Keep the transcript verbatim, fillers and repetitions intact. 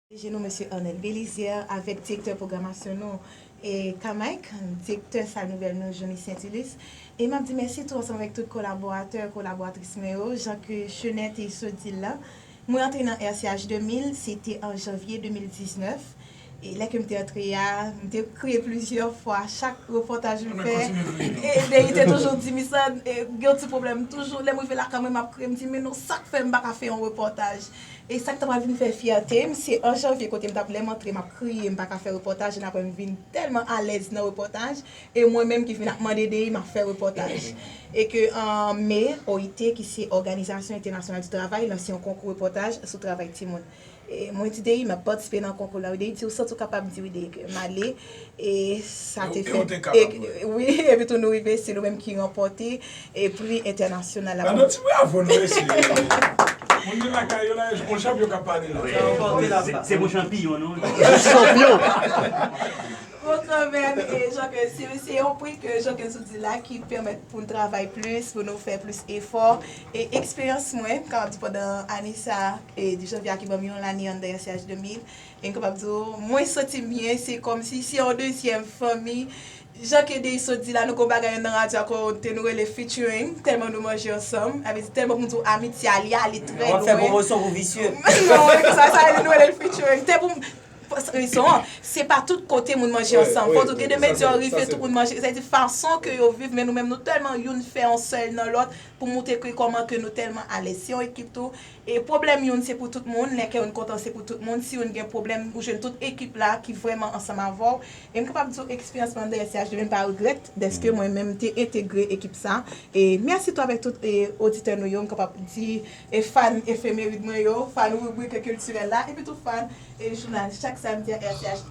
P D G nou, mesye Arnel Belizaire, avèk direktè pwogramasyon nou, e Kamaik, direktè sal nouvèl nou, Johnny Saint-Ulysse. E m ap di mèsi tou ansanm avèk tout kolaboratè, kolaboratris mwen yo, jan ke Chenet te sot di l la. Mwen antre nan R C H de mil, se te an janvye de mil diznèf. E lè ke m te antre a, m te kriye plizyè fwa. Chak repòtaj m fè, e Deyi te toujou di, "Miss Anne, e, gen yon ti pwoblèm." Toujou, lè m rive lakay mwen, m ap kriye, m di, "Men non, sa k fè m pa ka fè yon repòtaj?" E sa k ta pral vin fè fyète m, se an janvye kote m t ap, lè m antre, m ap kriye, m pa ka fè repòtaj, epi apre m vin tèlman alèz nan repòtaj, e mwen menm ki vin ap mande Deyi, m ap fè repòtaj. E ke an me, O I T, ki se Òganizasyon Entènasyonal di Travay, lanse yon konkou repòtaj sou travay timoun. E mwen di Deyi, m ap patisipe nan konkou la. Deyi di, "Ou santi w kapab?" M di, "Wi, Deyi, ke m ale." E sa te fèt. Wi, epi tou nou rive, se nou menm ki ranpòte e pri entènasyonal la. Ban nou ti bravo, nou, mesye. Moun nan lakay yo la, yon chanpyon k ap pale la. Se, se bon chanpiyon, non? Chanpyon! Bon, kanmenm, e jan ke se, se yon pri ke jan ke sou di la ki pèmèt pou n travay plis, pou nou fè plis efò. E eksperyans mwen, m kapab di pandan ane sa, e di janvye a ki ban m yon lane anndan R C H de mil, e m kapab di w, mwen santi m byen, se kòmsi se yon dezyèm fanmi. Jan ke Deyi sot di la, nou gon bagay nan radyo a kote nou rele featuring, tèlman nou manje ansanm, sa vle di tèlman pou m di w amitye a, li ale trè lwen. W ap fè pwomosyon pou visye. Non, sa, sa nou rele l featuring. Te pou m, rezon an, se pa tout kote moun manje ansanm. Fò tou gen de medya rive, tout moun manje. Sa vle di fason ke yo viv, men nou menm nou tèlman youn fè yon sèl nan lòt pou montre ke kòman ke nou tèlman alèz. Se yon ekip tou. E pwoblèm youn se pou tout moun, lè ke youn kontan se pou tout moun. Si youn gen pwoblèm, ou jwenn tout ekip la ki vrèman ansanm avè w. E m kapab di w eksperyans mwen nan R C H de mil, m pa regrèt dèske mwen menm m te entegre ekip sa. E mèsi tou avèk tout, e, oditè nou yo, m kapab di, e fan efemerid mwen yo, fan ribrik kiltirèl la, epi tou fan, e jounal chak samdi a R C H.